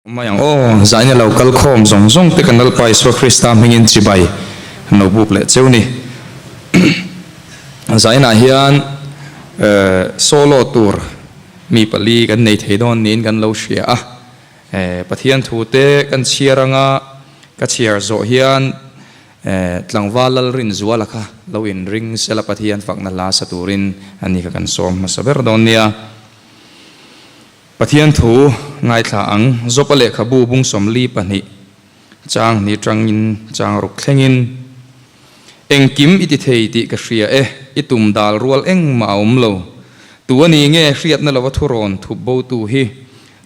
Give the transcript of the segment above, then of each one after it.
Mai ang aw, zaina lo kal khawm zawng zawng te kan Lalpa Isua Krista hmingin chibai an lo buk leh cheu ni. Zainah hian solo tur mi pali kan nei thei dawn niin kan lo hria a. Pathian thu te kan chhiar anga ka chhiar zawh hian tlangval Lalrinzuala kha lo inring sela Pathian fakna hla sa turin ani kha kan sawm hmasa ber dawn nia. Pathian thu ngaithla ang, Jopa lehkhabu bung 42, chang hnih tangin chang ruk thlengin, Engkim i ti thei tih ka hria e, i tum dal rual engmah a awm lo. Tu a ni nge hriatna lova thu rawn thup bo tu hi?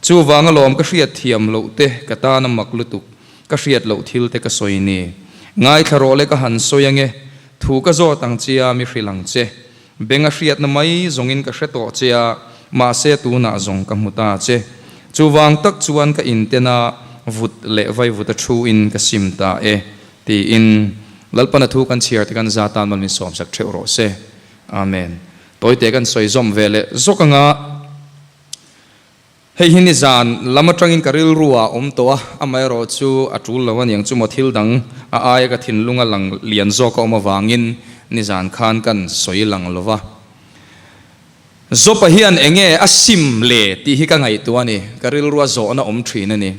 Chuvang alawm ka hriat thiam loh te ka tan a mak lutuk, ka hriat loh thil te ka sawi ni. Ngaithla rawh le ka han sawi ange, thu ka zawt ang chia mi hrilh ang che. Beng a hriatna mai zawngin ka hre tawh che a, mahse tunah zawng ka hmu ta che. Chuvang tak chuan ka inten a, vut leh vaivut a thu in ka sim ta e, tiin Lalpana thu kan chhiar te kan za tan mal min sawmsak theuh rawh se. Amen. Tawite kan sawi zawm ve leh zawk anga. Hei hi nizan lam atangin ka rilru ah awm tawh a, amaherawh chu a tul lo aniang chu maw thil dang a aia ka thinlung a lang lian zawk a awm avangin nizan khan kan sawi lang lo va. Zopa hian enge a sim le tih hi ka ngaihtuah a ni, ka rilru a zawhna awm thin a ni.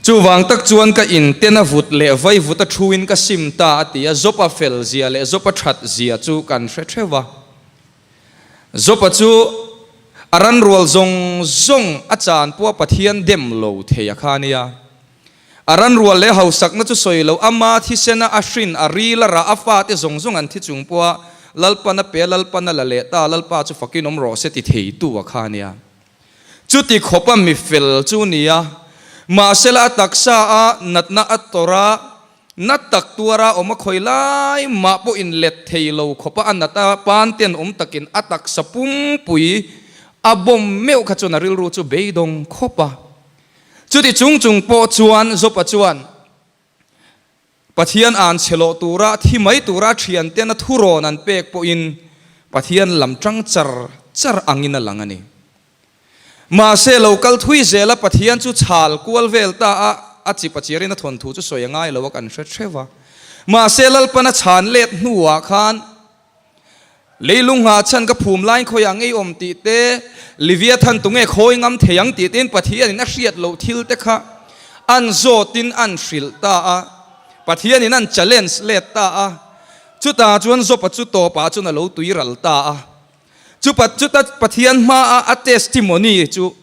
Chuvang tak chuan ka inten a vut leh vai vut a thuin ka sim ta a ti a, Zopa fel zia leh Zopa that zia chu kan hre theuh va. Jopa chu a ran rual zawng zawng a chan pawh Pathian dem lo thei a kha nia. A ran rual leh hausakna chu sawi lo, ama thisena a hrin, a ril a rah, a fate zawng zawng an thi chung pawha Lalpan a pe a, Lalpan a la leh ta, Lalpa chu fakin awm rawh se ti theitu a kha nia. Chuti khawpa mi fel chu nia, mahsela a taksa a natna a tawrh a, Na tak tuara awm a khawi lai mah pawh in let thei lo khawpa a nat a, panten awm takin a taksa pumpui a bawm meuh kha chuan a rilru chu beidawng khawp a. Chuti chung chung pawh chuan Jopa chuan Pathian an chhe loh tura thi mai tura thianten a thurawn an pek pawhin Pathian lam tang char char angin a lang a ni. Mahse, lo kal thui zela Pathian chu chhal kual vel ta a, a chip a chiarin a thawnthu chu sawi a ngai lo a kan hre hreuh a. Mahse, Lalpan a chhan let hnuah khan leilung nghah chhan ka phum laiin khawiah ngei awm tih te, Leviathan tunge khawi ngam thei ang tih tein Pathianin a hriat loh thil te kha an zawtin an hrilh ta a, Pathianin an challenge let ta a. Chutah chuan Jopa chu tawpah chuan a lo tui ral ta a. Chupa chuta Pathian hmaa a testimony chu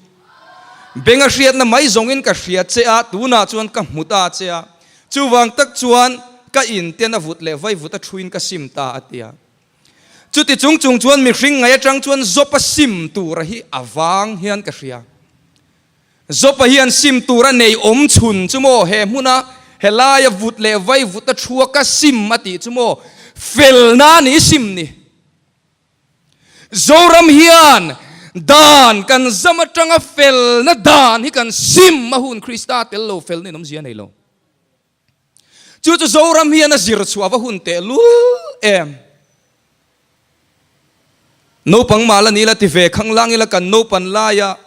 Benga hriatna mai zawngin ka hria che a, tunah chuan ka hmu ta che a, chuvang tak chuan ka inten a vut leh vai vut a thuin ka sim ta a ti a. Chuti chung chung chuan mihring ngai atang chuan Jopa sim tura hi a vang hian ka hria. Jopa hian sim tura nei awm chhun chu maw he hmuna helaia vut leh vai vut a thua ka sim a tih chu maw felna ni sim ni. Zoram hian dan kan zam atanga felna dan hi kan sim a hun Krista tel lo fel nin awmzia nei lo. Chu chu Zoram hian a zir chhuah va hun teh lul em. Naupang mah la ni la ti ve khang lang ila kan naupan laia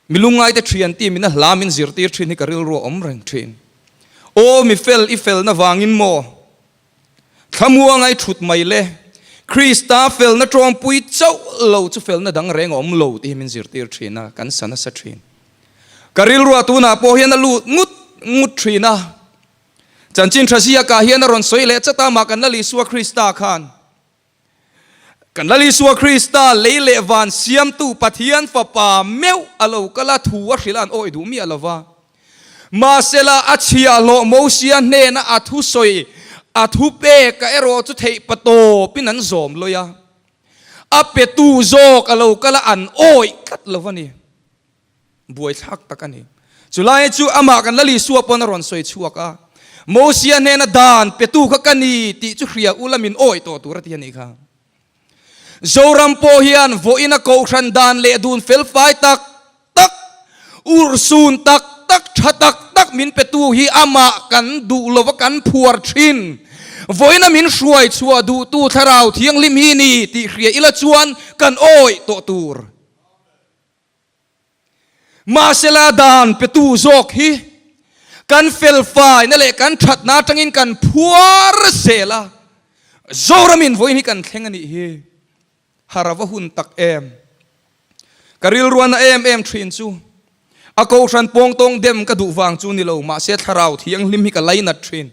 mi lungngaite thian ti min a hla min zirtir thin hi ka rilru a awm reng thin. Aw mi fel i felna vangin maw? Thlamuang ai thut mai le, Krista felna tawngpui chauh lo chu felna dang reng a awm lo tih hi min zirtir thin a, kan sa nasa thin. Ka rilruah tunah pawh hian a lut ngut ngut thin a. Chanchin tha ziakah hian a rawn sawi leh chat a, mah kan Lal Isua Krista khan Kan Lal Isua Krista lei leh van siamtu Pathian Fapa meuh a lo kal a, thu a hrilh a an awih duh miah lo va. Mahsela a chhiahhlawh Mosia hnena a thusawi a thu pek a erawh chu theih pa tawpin an zawm lawih a, a petu zawk a lo kal a an awih tlat lo va ni. Buaithlak tak a ni. Chulai chu amah kan Lal Isua pawn a rawn sawi chhuak a, Mosia hnena dan petu kha ka ni tih chu hria ula min awih tawh tur a ti a nih kha. Zoram pawh hian vawiin a kohhran dan leh dun felfai tak tak, urhsun tak tak, tha tak tak min petu hi amah kan duh lova kan phuar thin. Vawiin a min hruai chhuah duhtu Thlarau Thianghlim hi ni tih hria ila chuan kan awih tawh tur. Mahsela dan petu zawk hi kan felfaina leh kan thatna atangin kan phuar zel a, Zoramin vawiin hi kan thleng a nih hi. Har a va hun tak em! Ka rilruana em em thin chu a kohhran pawngtawng dem ka duh vang chu ni lo, mahse thlarau thianghlim hi ka lainat thin.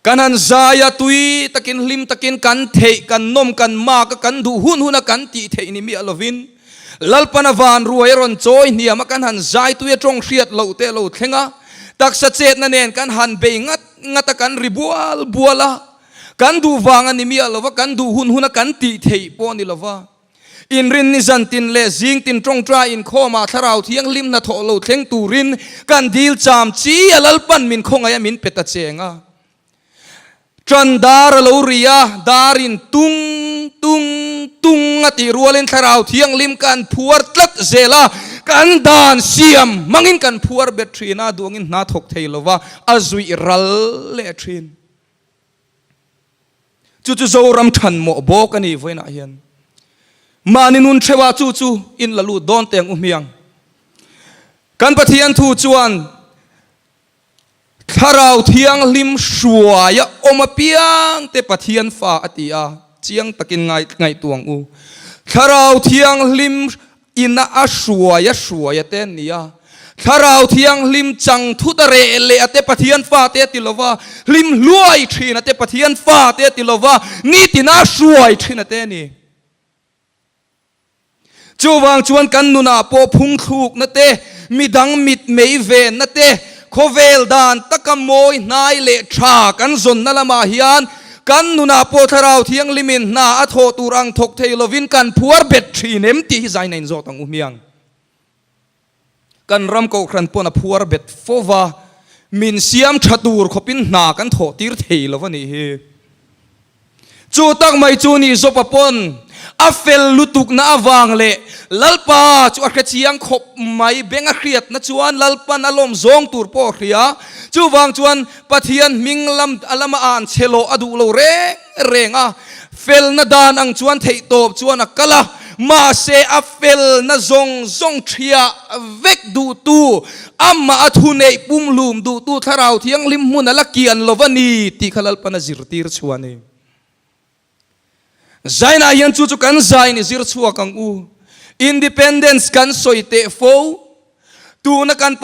Kan han zai a, tui takin hlim takin kan theih, kan nawm, kan mak a, kan duh hun hun a kan tih theih ni miah lovin Lalpana van ruai a rawn chawi hniam a, kan han zai tui a tawng hriat loh te a lo thleng a, taksa chetna nen kan han bei ngat ngat a, kan ri bual bual a, kan duh vang a ni miah lova, kan duh hun hun a kan tih theih pawh a ni lova. Inrinni zan tin leh zing tin tawngtai inkhawmah Thlarau Thianghlim hnathawh lo thleng turin kan dil cham chi a Lalpan min khawngaih a min pe ta cheng a. Tan dar a lo ri a, darin tung tung tung a tih rualin Thlarau Thianghlim kan phuar tlat zel a, kan dan siam hmangin kan phuar bet thin a, duangin hna thawk thei lova a zuih ral leh thin. Chu chu Zoram than mawh bawk a ni vawiinah hian. Mahni nun theuhah chu chu in la lut dawn teng u hmiang. Kan Pathian thu chuan Thlarau Thianghlim hruaia awm apiang te Pathian fa a ti a, chiang takin ngaihtuah ang u. Thlarau Thianghlim Ina a hruai a hruai a te an ni a, Thlarau Thianghlim chang thut a reh leh a te Pathian fate a ti lo va, hlim hluai thin a te Pathian fate a ti lo va, nitin a hruai thin a te a ni. Chuvang chuan kan nunah pawh phungthlukna te, midang mitmei venna te, khawvel dan taka mawi hnai leh tha kan zawnna lamah hian Kan nunah pawh Thlarau Thianghlimin hna a thawh tur ang thawk thei lovin kan phuar bet thin em tih hi zaina in zawt ang u hmiang. Kan ram kohhran pawn a phuar bet fo va, min siam tha tur khawpin hna kan thawh tir thei lo a nih hi. Chu tak mai chu ni Jopa pawn a fel lutukna avang leh Lalpa chu a hre chiang khawp mai, beng a hriatna chuan Lalpan a lawm zawng tur pawh a hria. Chuvang chuan Pathian hming lam a lama an chhe lawh a duh lo reng reng a, felna dan ang chuan theihtawp chuan a kal a, mahse a felna zawng zawng thiah vek duhtu, amah a thuneih pumhlum duhtu Thlarau Thianghlim hmun a la kian lo va ni tih kha Lalpan a zirtir chhuah a ni. Zainah hian chu chu kan zain i zir chhuak ang u. Independence kan sawi teh fo. Tuna kan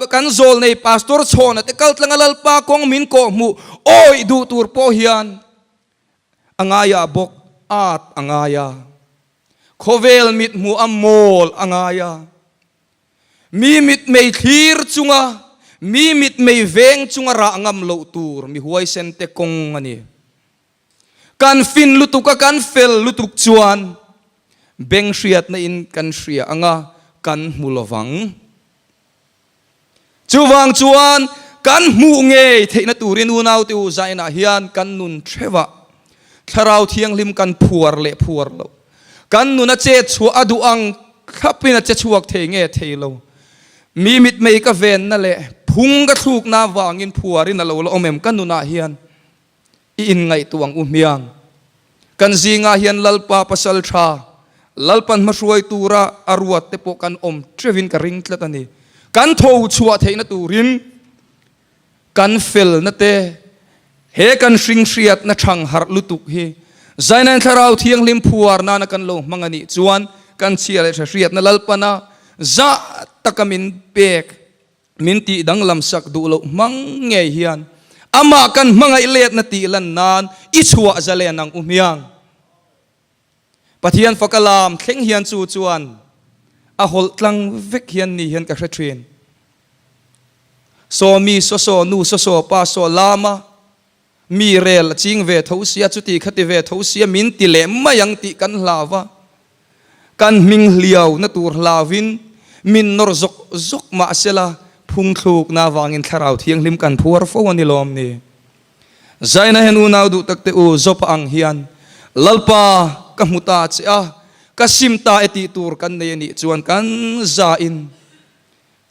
kan zawl nei Pastor Chhawna te kal tlanga Lalpa kawng min kawh hmuh awih duh tur pawh hian a ngaiah bawk at a ngai a. Khawvel mit hmuh a mawl a ngai a. Mi mitmei thlir chunga mi mitmei veng chunga rah ngam loh tur mi huaisen te kawng a ni. Kan fin lutuk a kan fel lutuk chuan beng hriatna in kan hria anga kan hmu lovang. Chuvang chuan kan hmuh ngei theihna turin unaute u zainah hian kan nun theuhah Thlarau Thianghlim kan phuar leh phuar loh. Kan nun a chet chhuah a duh ang thlapin a che chhuak thei nge thei lo. Mi mitmei ka venna leh phung ka thlukna avangin phuarin a lo la awm em ka nunah hian i inngaihtuah ang u hmiang. Kan zingah hian Lalpa pasal tha, Lalpan hmahruai tura a ruat te pawh kan awm teuhin ka ring tlat a ni. Kan tho chhuah theihna turin kan felna te, he kan hring hriatna thang harh lutuk hi Zainain Thlarau Thianghlim phuar nana kan lo hmang a nih chuan kan chhia leh tha hriatna Lalpana zah taka min pek Min tih danglam sak duh loh hmang ngei hian amah kan hmangaih letna tih lan nan i chhuah zalen ang u hmiang. Pathian faka lam thleng hian chu chuan a hawlh tlang vek hian ni hian ka hre thin. Saw mi saw saw nu saw saw pa saw lama Mi rel a ching ve tho sia, chuti kha ti ve tho sia min ti leh mai ang tih kan hlau va, kan hming hliau na tur hlauvin min nawr zawk zawk mah sela phungthlukna avangin Thlarau Thianghlim kan phuar fo a ni lawm ni. Zaina hian unau duh tak te u Jopa ang hian Lalpa ka hmu ta che a, ka sim ta e tih tur kan nei a nih chuan kan za in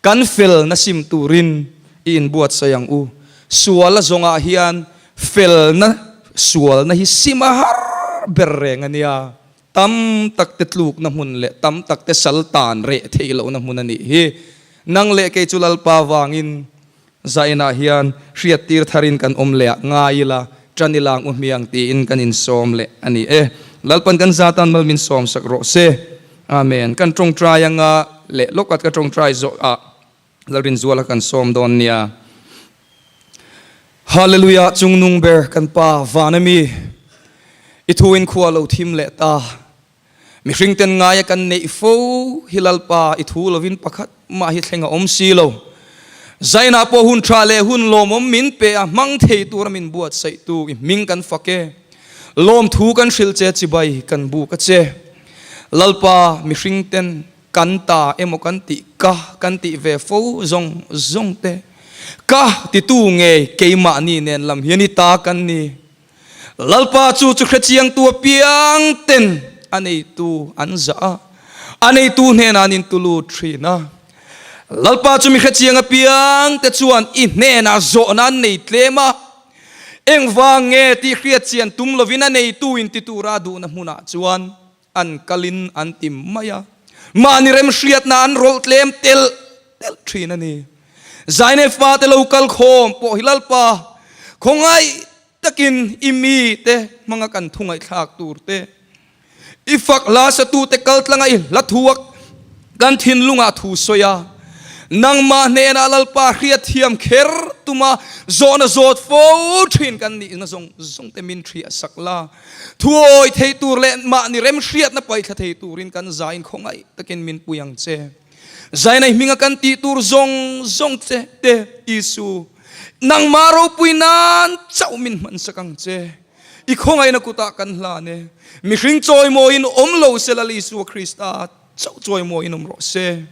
Kan felna sim turin i inbuatsaih ang u. Suala zawngah hian felna sualna hi sim a har ber reng a nia. Tam tak te tlukna hmun leh tam tak te sal tan reh theih lohna hmun a nih hi. Nang leh kei chu Lalpa vangin Zainah hian hriattir tharin kan awm leh ah ngai ila, ṭan ila ang u hmiang tiin kan insawm leh a ni e. Lalpan kan za tan mal min sawm sak rawh se. Amen. Kan ṭawngṭai anga leh lawkat ka ṭawngṭai zawh ah Lalrinzuala kan sawm dawn nia. Hallelujah Chungnung ber kan Pa van ami i thu in khua lo thim leh ta. Mihring ten ngaia kan neih fo hi Lalpa i thu lovin pakhat mah hi thleng a awm si lo. Zainah pawh hun tha leh hun lawmawm min pe a, hmang thei tura min buatsaihtu i hming kan fak e. Lawmthu kan hrilh che chibai kan buk a che. Lalpa mihring ten kan ta emaw kan tih ka kan tih ve fo zawng zawng te ka titu ngei keimahni nen lam hian i ta kan ni. Lalpa chu chu hrechiangtu apiang ten a neitu an zah a, a neitu hnenah an intulut thin a. Lalpa chu mi hrechiang apiang te chuan i hnenah zawhna an nei tlem a, engvang nge tih hriatchian tum lovin a neitu inti tura a duhna hmunah chuan an kalin an ti mai a, mahni remhriatna an rawlh tlem telh telh thin a ni. Zaine fate lo kal khawm pawh hi Lalpa khawngaih takin i mite hmanga kan thu ngaihthlak tur te, i fak hla satute kal tlanga i hla thuak kan thinlungah thu sawi a, nangmah hnenah Lalpa hriatthiam kher tuma zawhna zawt fo thin kan nihna zawng zawng te min hriah sak la. Thuawi thei tur leh mahni remhriatna paihthla thei turin kan zain khawngaih takin min pui ang che. Zainai hminga kan tih tur zawng zawng che te Isu, nangmah ropui nan chauh min hmansak ang che. I khawngaihna kutah kan hlan e. Mihring chawimawiin awm lo se Lal Isua Krista chauh chawimawiin awm rawh se.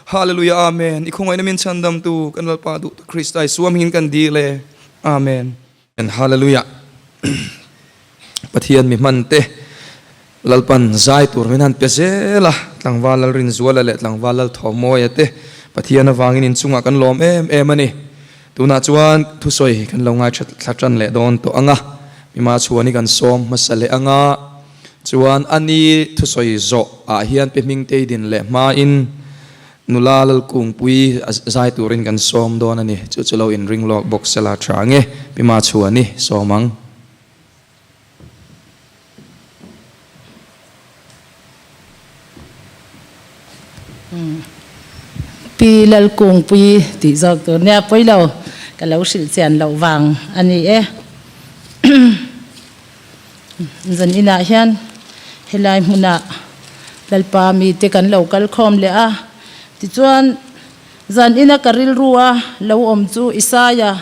Hallelujah Amen. I khawngaihna min chhandamtu kan Lalpa duhtak Krista Isua hmingin kan dil e. Amen. Hallelujah Pathian mi hman te Lalpan zai tur min han pe zel a, Tlangval Lalrinzuala leh Tlangval Lalthawmawia te Pathian avangin inchungah kan lawm em em a ni. Tunah chuan thusawi kan lo ngaithla thla tan leh dawn tawh ang a, mima chhuan hi kan sawm hmasa leh ang a, chuan a ni thusawi zawh ah hian pe hming tei din leh hmain Nula Lalkungpui zai turin kan sawm dawn a ni. Chu chu lo inring lawk bawk sela tha nge Pi Machhuani sawm ang. Pi Lalkungpui tih zawk tur nia pawi lo ka lo hrilh chian loh vang a ni e. Zan inah hian helai hmunah Lalpa mite kan lo kal khawm leh a, tichuan zan ina ka rilru a lo awm chu Isaia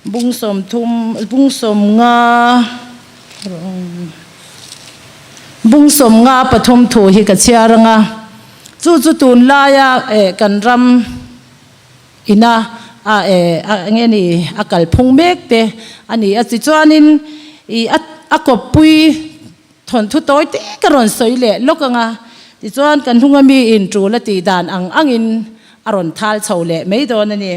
bung sawmthum bung sawmnga bung sawmnga pathum thu hi ka chhiar ang a, chu chu tunlaia eh kan ram Ina a e a enge ni a kalphung mek te a ni a tichuanin i a a kawppui thawnthu tawi te ka rawn sawi leh lawk ang a tichuan kan hnunga mi in tul a tih dan ang angin a rawn thal chho leh mai dawn a ni.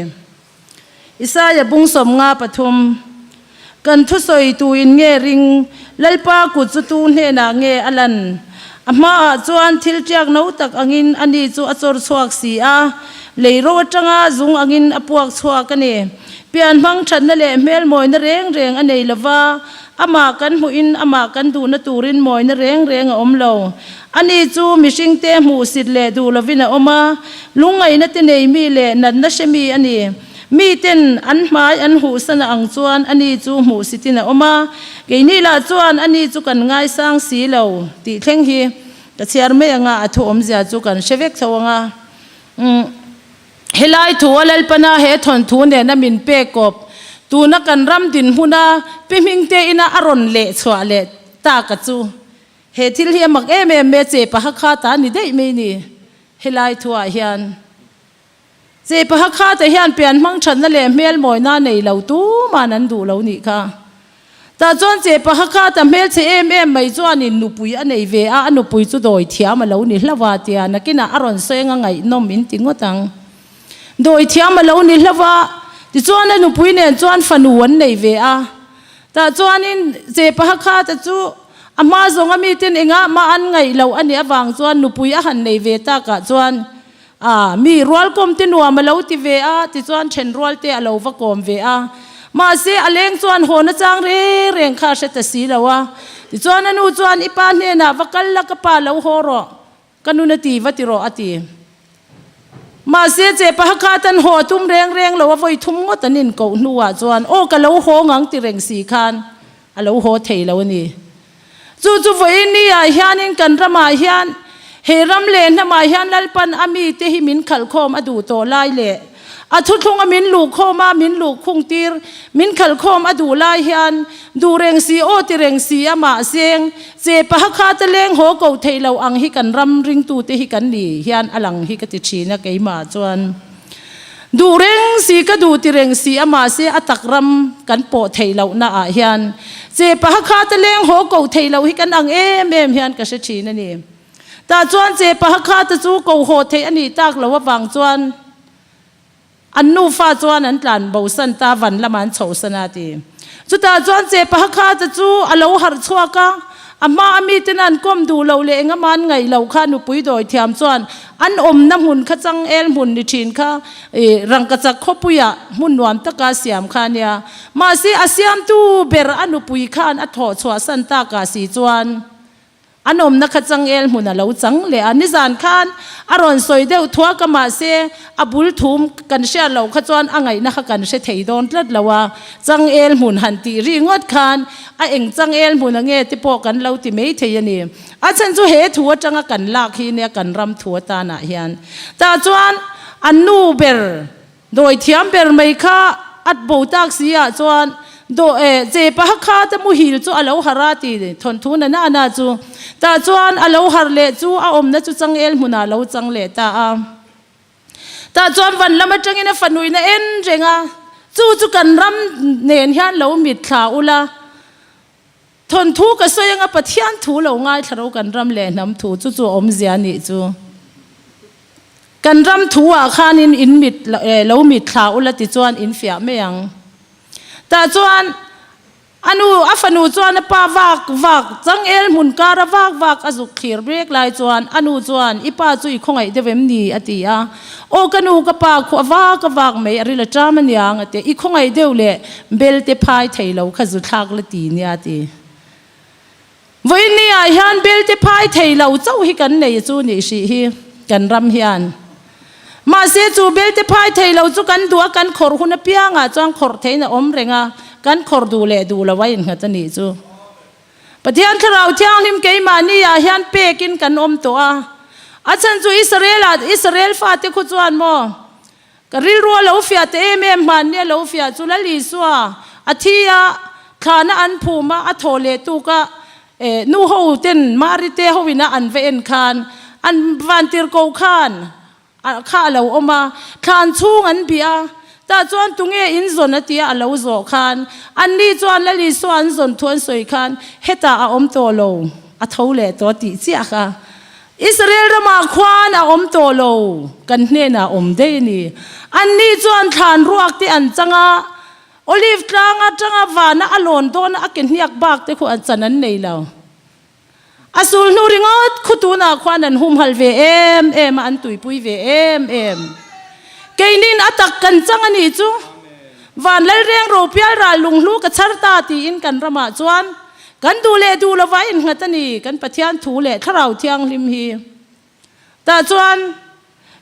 Isaia bung 53 Kan thusawi tu in nge ring Lalpa kut chu tu hnenah nge a lan? A hmaah chuan thil tiak no tak angin ani chu a chawr chhuak si a, lei ro atanga zung angin a puak chhuak a ni. Pian hmang thatna leh hmel mawina reng reng a nei lova, amah kan hmuhin amah kan duhna turin mawina reng reng a awm lo. Ani chu mihringte hmuhsit leh duh lovin a awm a, lungngaihna te nei mi leh natna hre mi a ni. Miten an hmai an huhsana ang chuan ani chu hmuhsitin a awm a, keini lah chuan ani chu kan ngaisang si lo tih thleng hi ka chhiar mai anga a thu awmzia chu kan hre vek tho ang a. Umm helai thu a Lalpana he thawnthu nena min pek kawp tuna kan ram dinhmuna pi hmingte ina a rawn leh chhuah leh tak a chu he thil hi a mak em em mai a che paha kha ta ni daih mai ni helai thuah hian. Che Pahakha te hian pian hmang thatna leh hmel mawina nei lo tuman an duh lo nih kha. Tah chuan Che Pahakha ta hmel chhe em em mai chuanin nupui a nei ve a, a nupui chu dawi thiam a lo ni hlauh a tia nakinah a rawn sawi anga ngaihnawm in ti ngawt ang. Dawi thiam a lo ni hlauh a, tichuan a nupui nen chuan fanu an nei ve a. Tah chuanin Che Pahakha te chu. A hma zawnga miten engah mah an ngaih loh a nih avang chuan nupui a han nei ve takah chuan a mi rualkawm te nuam a lo ti ve a, tichuan then rual te a lo va kawm ve a. Mahse a leng chuan haw nachang reng reng kha a hre ta si lo a. Tichuan a nu chuan i pa hnenah va kal la ka pa lo haw rawh, ka nun a ti va ti rawh a ti. Mahse che paha kha tan haw a tum reng reng lo a vawi thum ngawt an inkoh hnuah chuan aw ka lo haw ngang ti reng si khan a lo haw thei lo a ni. Chu chu vawiin ah hianin kan ramah hian he ram leh hnamah hian Lalpan a mite hi min khalhkhawm a duh tawh lai leh a thuthlunga min luhkhawm a min luhkhung tir min khalhkhawm a duh lai hian duh reng si aw ti reng si a mahseng che paha kha te leng haw ko theih lo ang hi kan ram ringtute hi kan ni hian a lang hi ka ti thin a keimah chuan Duh reng si ka duh ti reng si a mahse a tak ram kan pawh theih loh na ah hian che paha kha te leng haw ko theih loh hi kan ang em em hian ka hre thin a ni. Tah chuan che paha kha te chu ko haw theih a nih tak loh avang chuan an nufa chuan an tlan bo san ta van lamah an chhoh san a ti. Chutah chuan che paha kha te chu a lo harh chhuak a, a hma a miten an kawm duh loh leh engemaw an ngaih loh kha nupui dawi thiam chuan An awmna hmun kha changel hmun ni thin kha i rangkachak khawpuiah hmun nuam taka siam kha a nia. Mahse a siamtu ber a nupui khan a thawh chhuahsan takah si chuan an awmna kha changel hmun a lo chang leh a. Nizan khan a rawn sawi deuh thuak a mahse a bul thum kan hriat loh kha chuan a ngaihna kha kan hre thei dawn tlat lo a. Changel hmun han tih ri ngawt khan a eng changel hmun ange te pawh kan lo ti mai thei a ni. A chhan chu he thu atanga kan lak hi nia kan ram thu atanah hian. Tah chuan an nu ber, dawi thiam ber mai kha at bo tak si ah chuan daw eh che paha kha te muhil chu a lo har a ti thawnthu na na na chu. Tah chuan a lo har leh chu a awmna chu changel hmunah a lo chang leh ta a. Tah chuan van lam atangin a fanuina en reng a, chu chu kan ram nen hian lo mitthla ula. Thawnthu ka sawi anga Pathian thu lo ngaithla ro kan ram leh hnam thu chu chu awmzia nih chu. Kan ram thu ah khanin in mit lo mit thla ula ti chuan in fiah mai ang. Tah chuan a nu a fanu chuan a pa vak vak changel hmun kara vak vak a zuk thlir brek lai chuan a nu chuan i pa chu i khawngaih deuh em ni a ti a. Aw ka nu ka pa khu a vak a vak mai a ril a ṭam aniang a ti a, i khawngaih deuh leh belte phai thei lo kha zu thlak la ti nia a ti. Vawiin ah hian belte phai thei lo chauh hi kan nei chu nih hrih hi kan ram hian. Mahse chu belte phai thei lo chu kan duh a kan khawrh hun apiangah chuan khawrh theiin a awm reng a, kan khawrh duh leh duh lo a innghat a nih chu. Pathian Thlarau Thianghlim keimahni ah hian pekin kan awm tawh a. A chhan chu Israel ah Israel fate khu chuan maw ka rilru a lo fiah ta em em hmanni a lo fiah chu Lal Isua a thi a thlana an phum a a thaw leh tuk a eh nu ho ten Mari te ho in a an va en khan an vantirhkoh khan A kha a lo awm a, thlan chhung an bih a, tah chuan tunge in zawn a tia a lo zawh khan, anni chuan Lal Isua an zawn thu an sawi khan hetah a awm tawh lo, a tho leh tawh tih chiah kha. Israel ramah khuan a awm tawh lo, kan hnenah a awm daih a ni. Anni chuan thlan ruak te an chang a, Olive tlang atanga vana a lawn dawna a ke hniak bak te khu an chan an nei lo. A sul hnu ringawt khu tunah khuan an humhalh ve em em a, an tuipui ve em em. Keinin a tak kan chang a nih chu, Van Lalreng Ropial ral lunghlu ka chhar ta tiin kan ramah chuan kan duh leh duh lova innghat a ni, kan Pathian thu leh Thlarau Thianghlim hi. Tah chuan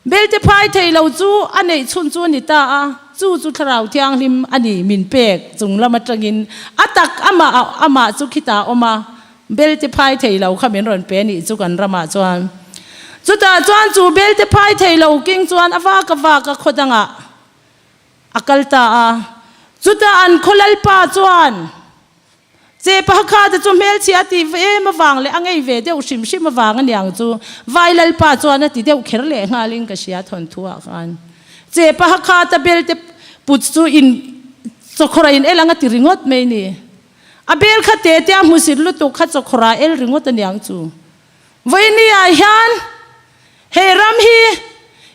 Belte phai thei lo chu a neih chhun chu a ni ta a, chu chu Thlarau Thianghlim a ni min pek chung lam atangin a tak amah a amah chu khitah a awm a, Belte phai thei lo kha min rawn pe nih chu kan ramah chuan. Chutah chuan chu Belte phai thei lo king chuan a vak a vak a khaw dangah a kal ta a, chutah an khaw Lalpa chuan Che Pakha te chu hmelchhia a tih em avang leh a ngei ve deuh hrim hrim avang a niang chu Vai Lalpa chuan a ti deuh kher leh nghalin ka hria thawnthu ah khan. Che Pakha ta bel te put chu in chawkhawrh a in el ang a ti ringawt mai ni. A bel kha te te a hmusit lutuk kha chawkhawrh ah el ringawt a niang chu. Vawiini ah hian he ram hi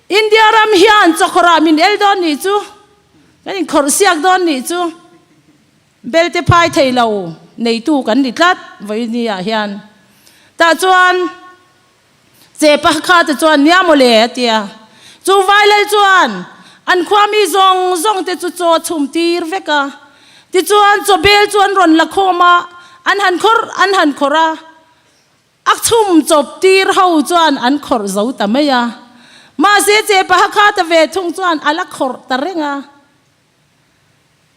India ram hian chawkhawrh ah min el dawn nih chu, kan inkhawrh siak dawn nih chu. Belte phai thei lo. neitu kan ni tlat vawiini ah hian. Tah chuan Chepa kha te chuan nia mawle a ti a. Chu Vailal chuan an khua mi zawng zawng te chu chaw chhum tir vek a. Tichuan chaw bel chu an rawn la khawm a, an han khawrh an han khawrh a. A chhum chawp tir ho chuan an khawrh zo ta mai a. Mahse Chepa kha ta ve thung chuan a la khawrh ta reng a.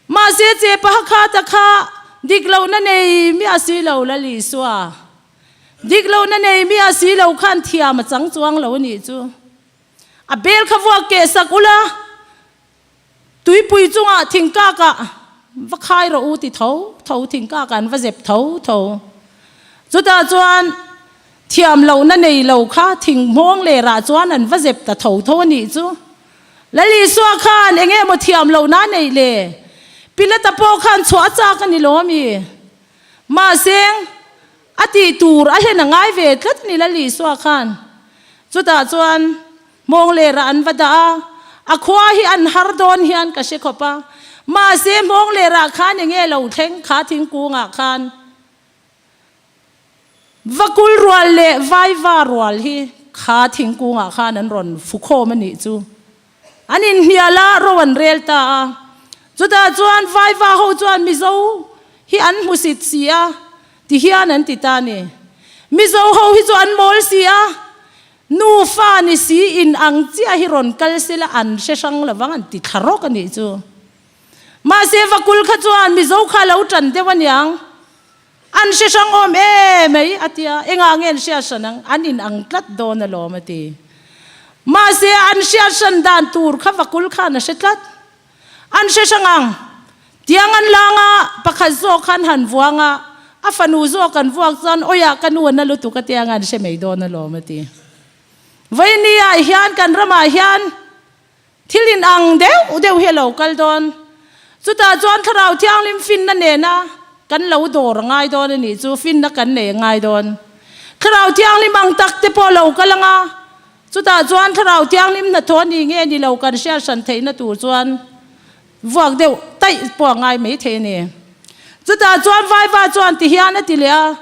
Mahse Chepa kha ta kha dik lohna nei miah si lo Lal Isua. Dik lohna nei miah si lo khan thiam a chang chuang lo a nih chu. A bel kha vuak keh sak ula, tuipui chungah thingkakah va khai rawh u ti tho tho, thingkakah an va zep tho tho. Chutah chuan thiam lohna nei lo kha thinghmawng lerah chuan an va zep ta tho tho a nih chu. Lal Isua khan eng emaw thiam lohna a neih le? Pilata pawh khan chhuah a chak a ni lo ami? Mahse, a tih tur a hlen a ngai ve tlat a ni Lal Isua khan. Chutah chuan hmawng lerah an va dah a, a khua hi an har dawn hian ka hre khawp a. Mahse, hmawng lerah khan eng nge lo thleng kha thingkungah khan? Vakul rual leh vaiva rual hi kha thingkungah khan an rawn fu khawm a nih chu. An inhnial a, ro an rel ta a. Chutah chuan vaiva ho chuan Mizo hi an hmusit si a, ti hian an ti ta a ni. Mizo ho hi chu an mawl si a, nufa ni si in ang chiah hi rawn kal sela an hre hrang lovang an ti thla rawk a nih chu. Mahse vakul kha chuan Mizo kha lo tan deuh aniang. An hre hrang awm e mai a ti a, engah nge an hriat hran ang, an in ang tlat dawn alawm a ti. Mahse an hriat hran dan tur kha vakul khan a hre tlat. An hre hrang ang, tiang an lang a, pakhat zawk khan han vuang a, a fanu zawk an vuak chuan awiah ka nu a na lutuk a tia an hre mai dawn alawm a ti. Vawiini ah hian kan ramah hian Thil in ang deuh deuh hi a lo kal dawn. Chutah chuan Thlarau Thianghlim finna nena kan lo dawr a ngai dawn a nih chu, finna kan nei a ngai dawn. Thlarau Thianghlim ang tak te pawh a lo kal ang a, chutah chuan Thlarau Thianghlim hnathawh a ni nge ni lo kan hriat hran theihna tur chuan vuak deuh taih pawh a ngai mai thei a ni. Chutah chuan Vaiva chuan ti hian a ti leh a,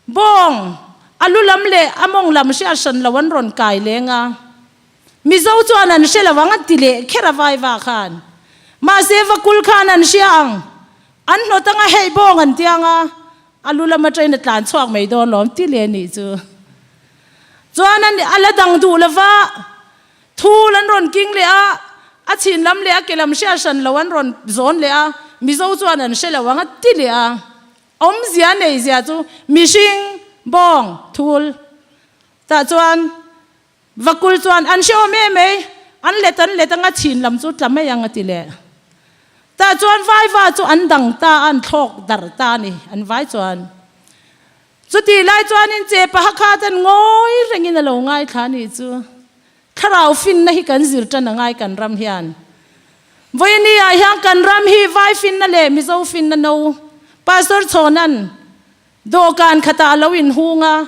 Bawng, a lu lam leh a mawng lam hriat hran lo an rawn kai leng a. Mizo chuan an hre lo ang an ti leh kher a vaiva khan. Mahse vakul khan an hria ang. An hnawt anga hei bawng an tiang a, a lu lam atangin a tlan chhuak mai dawn lawm ti leh nih chu. Chuan an a la dang duh lova, thul an rawn king leh a, a chhin lam leh a ke lam hriat hran lo an rawn zawn leh a, Mizo chuan an hre lo ang a ti leh a. Awmzia nei zia chu mihring, bawng, thul tah chuan Vakul chuan an hrehawm em ei, an let an let anga chhin lam chu tla mai ang a ti leh. Tah chuan vaiva chu an dang ta a, an thlawk dar ta a ni, an vai chuan. Chutih lai chuanin che paha kha ten ngawi rengin a lo ngaithla a nih chu. Thlarau finna hi kan zir tan a ngai kan ram hian. Vawiini ah hian kan ram hi vai finna leh Mizo finna no. Pastor Chhawnan dawhkan khatah a lo inhung a.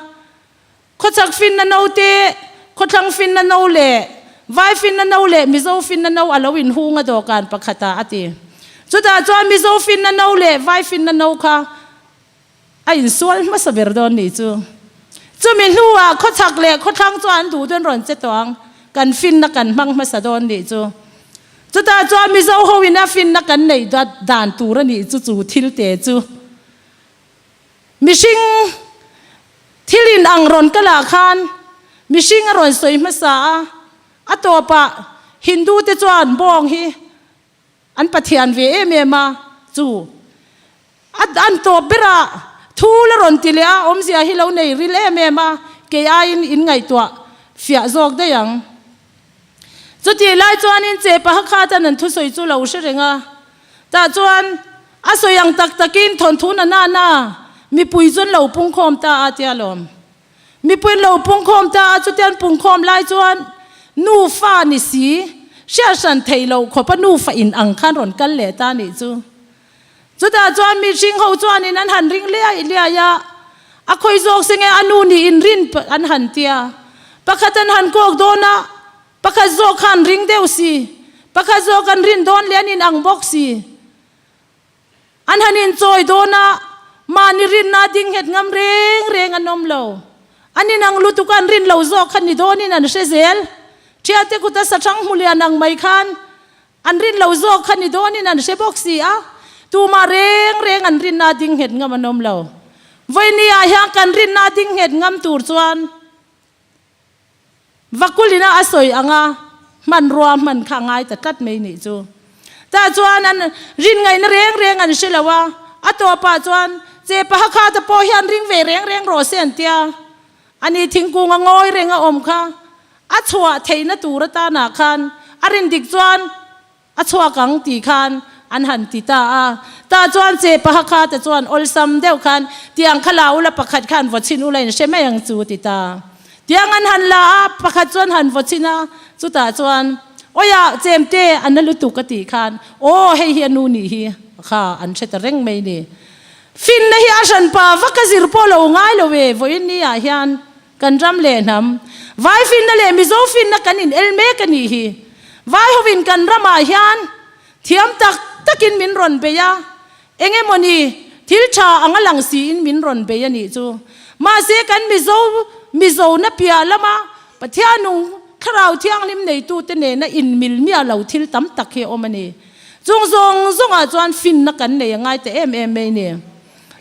Khawchhak finna no te, khawthlang finna no leh vai finna no leh Mizo finna no a lo inhung a dawhkan pakhatah a ti. Chutah chuan Mizo finna no leh vai finna no kha a insual hmasa ber dawn nih chu. Chumi hnuah khawchhak leh khawthlang chuan an duh dawn rawn che tawh ang, kan finna kan hmang hmasa dawn nih chu. Chutah chuan Mizo hoin a finna kan neih dan tur a nih chu chu thil te chu. Mihring thil in ang rawn kal ah khan mihring a rawn sawi hmasa a, a tawpah Hindu te chuan bawng hi an pathian ve em em a, chu a an tawp berah thul a rawn ti leh a, awmzia hi lo nei ril em em a, kei aiin in ngaihtuah fiah zawk daih ang. Chutih lai chuanin che paha kha tan an thusawi chu lo hre reng a, tah chuan a sawi ang tak takin thawnthu na na na mipui chu an lo pungkhawm ta a tia lawm. Mipui an lo pungkhawm ta a, chutia an pungkhawm lai chuan nufa ni si, hriat hran theih loh khawpa nufa in ang khan rawn kal leh ta nih chu. Chutah chuan mihring ho chuanin an han ring liai liai a, a khawi zawk se nge a nu nih in rin an han tia. Pakhat an han kawk dawn a, pakhat zawk kha an ring deuh si, pakhat zawk an rin dawn leh an in ang bawk si. An han inchawi dawn a, Mahni rinna ding nghet ngam reng reng an awm lo. An inang lutuk a an rin lo zawk kha ni dawnin an hre zel. Thiante kuta sahrang hmu lian ang mai khan an rin lo zawk kha ni dawnin an hre bawk si a, tumah reng reng an rinna ding nghet ngam an awm lo. Vawiini ah hian kan rinna ding nghet ngam tur chuan Vakulina a sawi anga hmanrua hman kha a ngai ta tlat mai nih chu. Tah chuan an rin ngaihna reng reng an hre lo a, a tawpah chuan che paha kha te pawh hian ring ve reng reng rawh se an tia. Ani thingkung a ngawi reng a awm kha a chhuah theihna tur atanah khan a rin dik chuan A chhuak ang tih khan an han ti ta a. Tah chuan che paha kha te chuan awlsam deuh khan tiang kha la ula pakhat khan vaw chhin ula in hre mai ang chu ti ta. Tiang an han la a, pakhat chuan han vaw chhin a, chutah chuan Awiah chemte a na lutuk a tih khan aw hei hi a nu nih hi kha an hre ta reng mai ni. Finna hi a hranpa vak a zir pawh lo ngai lo e vawiin ni ah hian Kan ram leh hnam, Vai finna leh Mizo finna kan in el mek a nih hi. Vai hovin kan ramah hian thiam tak takin min rawn bei a, eng emawni thil tha anga lang siin min rawn bei a nih chu. Mahse kan Mizo Mizo na piah lama Pathian nung Thlarau Thianghlim neitute nena inmil miah lo thil tam tak hi a awm a ni. Chung zawng zawngah chuan finna kan nei a ngai ta em em mai ni.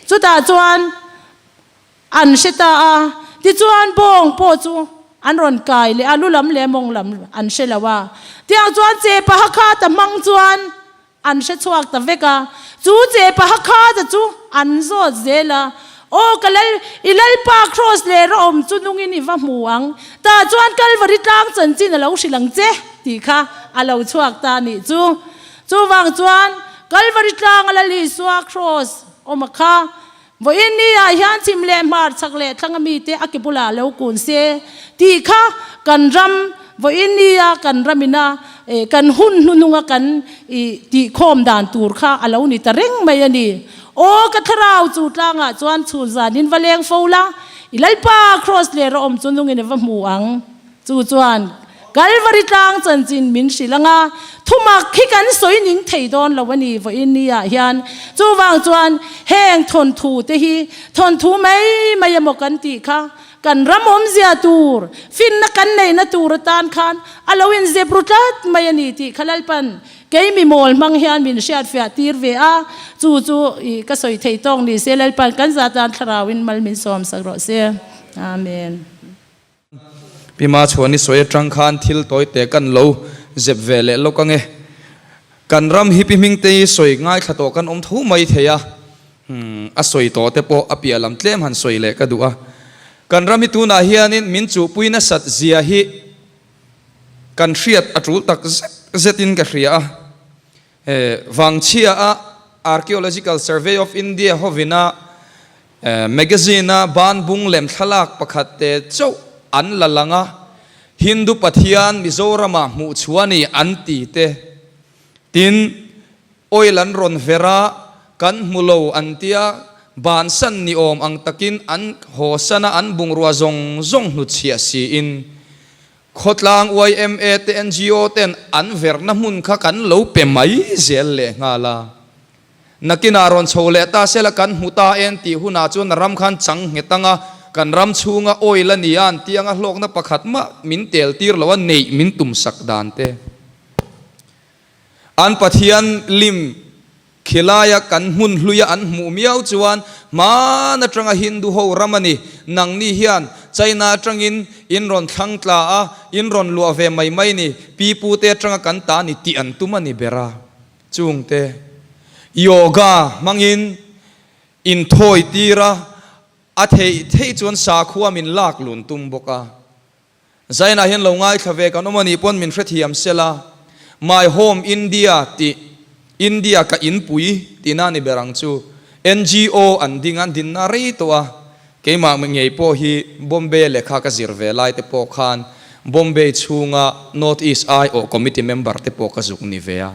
Chutah chuan An hre ta a, tichuan bawng pawh chu an rawn kai leh a, lu lam leh mawng lam an hre lo a. Tiang chuan chepa hakha ta hmang chuan an hre chhuak ta vek a, chu chepa hakha ta chu an zawt zel a, Aw ka lal, i Lalpa kraws leh rawhawm chu nungin i va hmu ang, tah chuan Kalvari tlang chanchin a lo hrilh ang che, tih kha a lo chhuak ta a nih chu. Chuvang chuan Kalvari tlanga Lal Isua kraws awm a kha Vawiin ni ah hian chhim leh hmar chhak leh thlang a mite a ke bulah lo kun se tih kha kan ram vawiin ni a kan ramina kan hun hnuhnunga kan tihkhawm dan tur kha a lo ni ta reng mai a ni. Aw ka thlarau chu tlangah chuan chhun zanin va leng fo la, i Lalpa kraws leh rawhawm chu nungin i va hmu ang. Chu chuan Kalvari tlang chanchin min hrilh ang a, thumak hi kan sawi ning thei dawn lo a ni vawiin ni ah hian. Chuvang chuan heng thawnthu te hi thawnthu mai mai emaw kan tih kha kan ram awmzia tur, finna kan neihna tur atan khan a lo inzep ru tlat mai a ni tih kha Lalpan kei mi mawl hmang hian min hriatfiah tir ve a, chu chu i ka sawi thei tawk ni se Lalpan kan zatan thlarauin mal min sawmsak rawh se. Amen. Pi Machhuani sawi atang khan thil tawi te kan lo zep ve leh lawk ange. Kan ram hi Pi Hmingtei sawi ngaithla tawh kan awm tho mai thei a, a sawi tawh te pawh a piah lam tlem han sawi leh ka duh a. Kan ram hi tunah hianin min chuhpui nasat zia hi kan hriat a tul tak zet zetin ka hria a. Vangchhia a Archaeological Survey of India hovina magazine a banbung lem thlalak pakhat te chauh an la lang a, Hindu pathian Mizoramah hmuh chhuah a ni an ti te. Tin, oil an rawn ver a, kan hmu lo an tia, bansan ni awm ang takin an hawsan a, an bungrua zawng zawng hnutchhiah siin. Khawtlang yma te ngo ten an verna hmun kha kan lo pe mai zel leh nghal a. Nakinah rawn chho leh ta sela kan hmu ta en tih hunah chuan a ram khan chang nghet anga kan ram chhunga oil a ni a an tih anga hlawkna pakhat mah min tel tir lo a neih min tum sak dan te. An Pathian lim Khilaia kan hmun hluia an hmuh miau chuan hmaan atanga Hindu ho ram a ni. Nangni hian China atangin in rawn thlang tla a, in rawn luah ve mai mai ni, pi pute atanga kan ta ni tih an tum a ni ber a. Chungte yoga hmangin inthawi tir a, a theih theih chuan sakhua min lak lun tum bawk a. Zainah hian lo ngaithla ve kan awm a nih pawn min hrethiam sela, My Home India tih India ka inpui tihna a ni ber ang chu. NGO an ding a, an dinna rei tawh a, keimah ngei pawh hi Bombay lehkha ka zir ve lai te pawh khan Bombay chhunga North East aiawh committee member te pawh ka zuk ni ve a.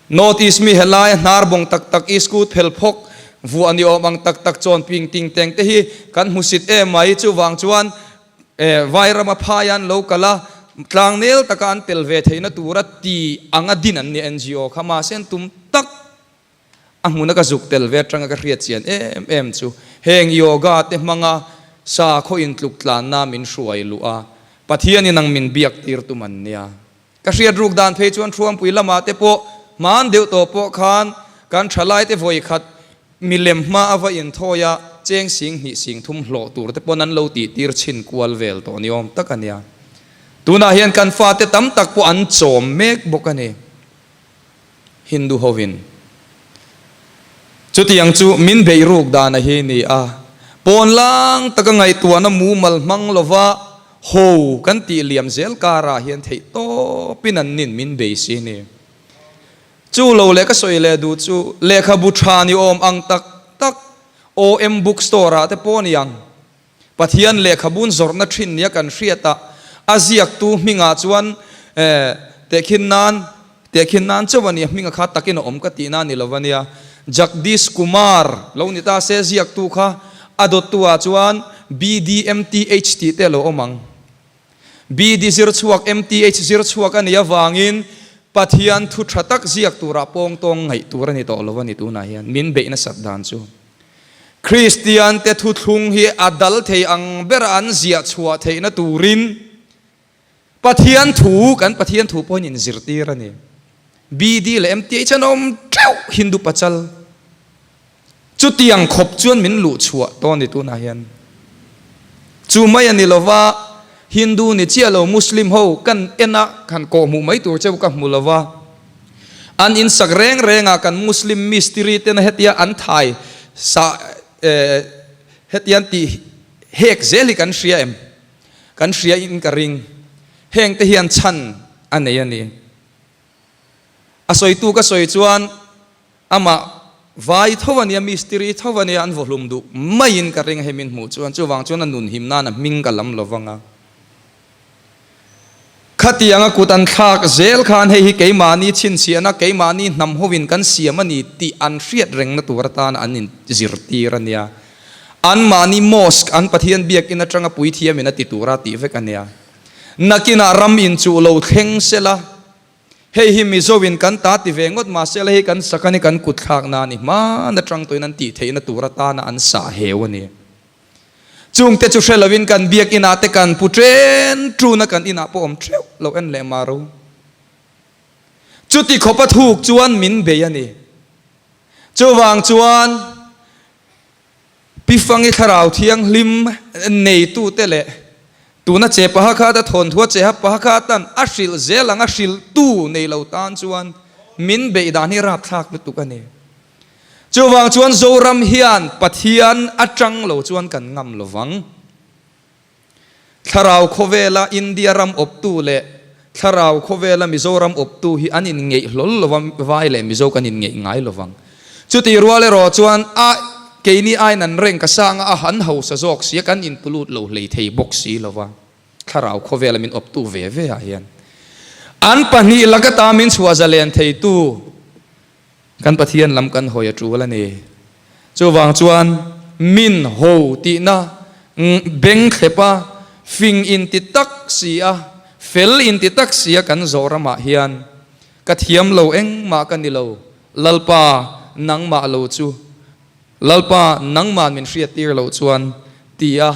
North East mi helaia hnar bawng tak tak iskut phel phawk vuah ni awm ang tak tak chawn ping ting teng te hi kan hmusit em mai. Chuvang chuan Vairama phaia an lo kal a, tlangnel taka an tel ve theihna tura ti anga din an ni NGO kha. Mahse an tum tak. A hmuna ka zuk tel ve atanga ka hriat chian em em chu heng yoga te hmanga sakhaw intluk tlanna min hruai luh a, Pathianin ang min biak tir tum an nia. Ka hriat ruk dan phei chuan Thuampui lamah te pawh hman deuh tawh pawh khan kan thalai te vawi khat milem hma a va inthawi a, cheng sing hnih sing thum hlawh tur te pawn an lo tih tir chhin kual vel tawh ni awm tak a nia. Tunah hian kan fate tam tak pawh an chawm mek bawk a ni. Hindu hovin chutiang chu min beih ruk dan a hi ni a, pawnlang taka ngaihtuahna mumal hmang lova ho kan tih liam zel karah hian theih tawpin an nin min bei si ni. Chu lo leh ka sawi leh duh chu lehkhabu tha ni awm ang tak tak OM bookstore ah te pawh ni ang. Pathian lehkhabun zawrhna thin nia kan hriat a, a ziaktu hmingah chuan tehkhin nan tehkhin nan chauh a ni, a hminga kha takin a awm ka tihna a ni lo a nia. Jagdish Kumar lo ni ta se ziaktu kha a dawttu ah chuan BDMTH tih te a lo awm ang. BD zir chhuak MTH zir chhuak a nih avangin Pathian thu tha tak ziak turah pawngtawng ngaih tur a ni tawh lo a ni tunah hian min beih nasat dan chu. Kristiante thuthlung hi a dal thei ang bera an ziah chhuah theihna turin Pathian thu, kan Pathian thu pawhin inzirtir a ni. BD leh MTH an awm teuh Hindu pachal. Chutiang khawp chuan min luh chhuah tawh a ni tunah hian. Chu mai a ni lova, Hindu ni chiah lo Muslim ho kan en a, han kawhhmuh mai tur cheu ka hmu lova. An insak reng rengah kan Muslim mistiri tena hetia an thai sa hetia an tih hek zel hi kan hria em? Kan hria in ka ring. Heng te hian chhan a nei a ni. A sawitu ka sawi chuan Amah vai tho a nia, mistiri tho a nia, an vaw hlum duh maiin ka ring a hei min hmuh chuan, chuvang chuan a nun him nan a hming ka lam lo vang a. Khatianga kut an thlak zel khan hei hi keimahni chhinchhiahna, keimahni hnam hovin kan siam a ni tih an hriat rengna tur atan an inzirtir a nia. Anmahni mosque, an Pathian biakin atanga puithiamin a ti tura tih vek a nia. Nakinah ram inchuh lo thleng sela. Hei hi Mizo in kan ta ti ve ngawt mahse la hei kan sak a ni kan kut thlak na a ni hman atang tawhin an tih theihna tur atana an sah heu a ni. Chungte chu hre lovin kan biakin ah te kan pu chen tun a kan inah pawh awm theuh lo en leh mah ro. Chuti khawp a thuk chuan min bei a ni. Chuvang chuan Pi Fangi Thlarau Thianghlim neitute leh tuna che pahakhata thawnthua che ha pahakhatan a hrilh zel ang a hrilhtu nei lo tan chuan min beih dan hi rapthlak lutuk a ni. Chuvang chuan Zoram hian Pathian atang lo chuan kan ngam lovang. Thlarau khawvela India ram awptu leh Thlarau khawvela Mizoram awptu hi an inngeih hlawl lo va, vai leh Mizo kan inngeih ngai lo vang. Chutih rual erawh chuan a keini aiin an reng ka sang a, a han hausa zawk si a, kan intulut lo hlei thei bawk si lo va. Thlarau khawvela min awptu ve ve ah hian an pahnih laka ta min chhuah zalen theitu Kan Pathian lam kan hawi a tul a ni. Chuvang chuan min ho tihna beng thlep a, fing inti tak si a, fel inti tak si a kan zawh ramah hian ka thiam lo engmah ka ni lo, Lalpa nangmah lo chu, Lalpa nangmah min hriattir loh chuan ti a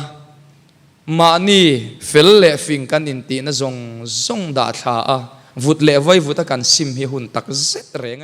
mahni fel leh fing kan intihna zawng zawng dah thla a, vut leh vaivut a kan sim hi hun tak zet reng a ni.